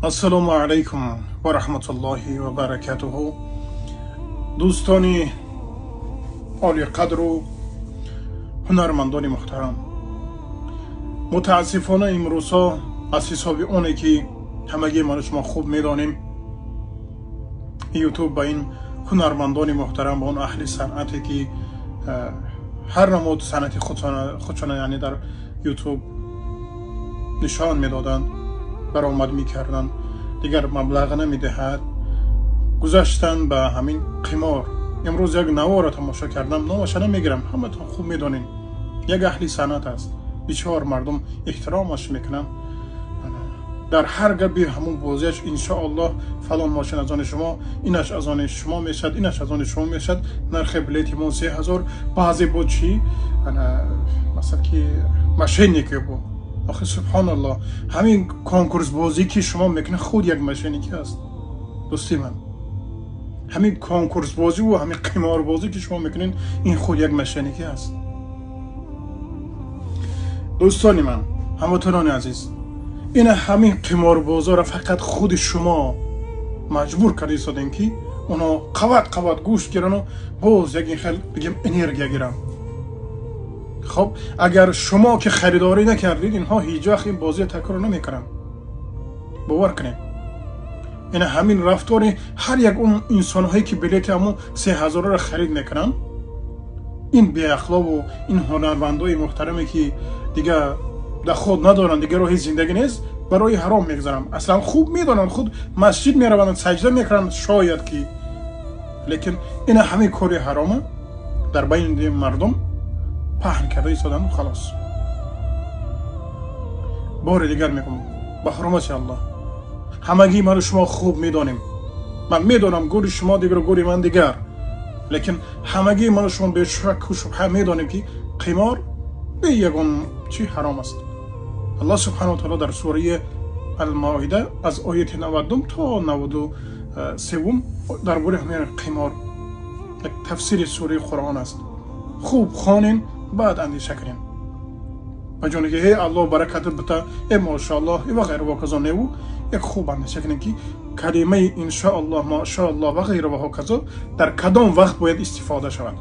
Ассалому алайкум ва раҳматуллоҳи ва баракатуҳу. Дӯстони олиқадру ҳунармандони муҳтарам, мутаассифона, имрӯзҳо аз ҳисоби оне ки ҳамагии ману шумо хуб медонем, Ютуб ба ин ҳунармандони муҳтарам, ба он аҳли санъате ки ҳар намуд санъати худшона, яъне, дар Ютуб нишон медоданд, баромад мекарданд, дигар маблағ намедиҳад, гузаштанд ба ҳамин қимор. Имрӯз як наворо тамошо кардам, номаша намегирам, ҳаматон хуб медонем, як аҳли санъат аст, бисёр мардум эҳтиромаш мекунанд. Дар ҳар габи ҳамун бозиаш: «Иншоаллоҳ, фалон мошин аз они шумо, инаш аз они шумо мешавад, инаш аз они шумо мешавад, нархи билети мо 3000». Баъзе буд чӣ, масалан, ки мошенники буд. Охи, субҳоналлоҳ, ҳамин конкурсбозӣ ки шумо мекунед, худ як мошенникӣ аст, дӯсти ман. Ҳамин конкурсбозиву ҳамин қиморбозӣ ки шумо мекунед, ин худ як мошенникӣ аст. Дӯстони ман, ҳамватанони азиз, ина ҳамин қиморбозоро фақат худи шумо маҷбур карда истодем, ки оно қават қават гӯшт гирану боз як ин хел, бигем, энергия гиранд. Хоб, агар шумо ки харидорӣ накардед, инҳо ҳеҷ вақт ин бозиро такрор намекунанд, бовар кунед. Ина ҳамин рафтори ҳар як он инсонҳое ки билети ҳамун 3000-ро харид мекунанд, ин беахлову ин ҳунармандои муҳтараме ки дигар доход надоранд, дигар роҳи зиндагӣ нест, барои ҳаром мегузаранд. Аслан хуб медонанд, худ масҷид мераванд, саҷда мекунанд шояд ки, лекин ина ҳамин кори ҳарома дар байни мардум паҳн карда истоданду халос. Бори дигар мегӯм, ба ҳурмати Аллоҳ, ҳамагии ману шумо хуб медонем. Ман медонам, гури шумо дигару гури ман дигар, лекин ҳамагии ману шумо бешакку шубҳа медонем, ки қимор бе ягон чӣ ҳаром аст. Аллоҳ субҳану таоло дар сураи Алмоида аз ояти 90-ум то 93-ум дар бораи ҳамин қимор як тафсири сураи Қуръон аст. Хуб хонен, баъд андеша кунем. Ба ҷоне ки «Э, Аллоҳ баракат бита, э, мошааллоҳ» ва ғайра ва казо неву, як хуб андеша кунем, ки калимаи иншоаллоҳ, мошааллоҳ ва ғайра ва ҳоказо дар кадом вақт бояд истифода шавад.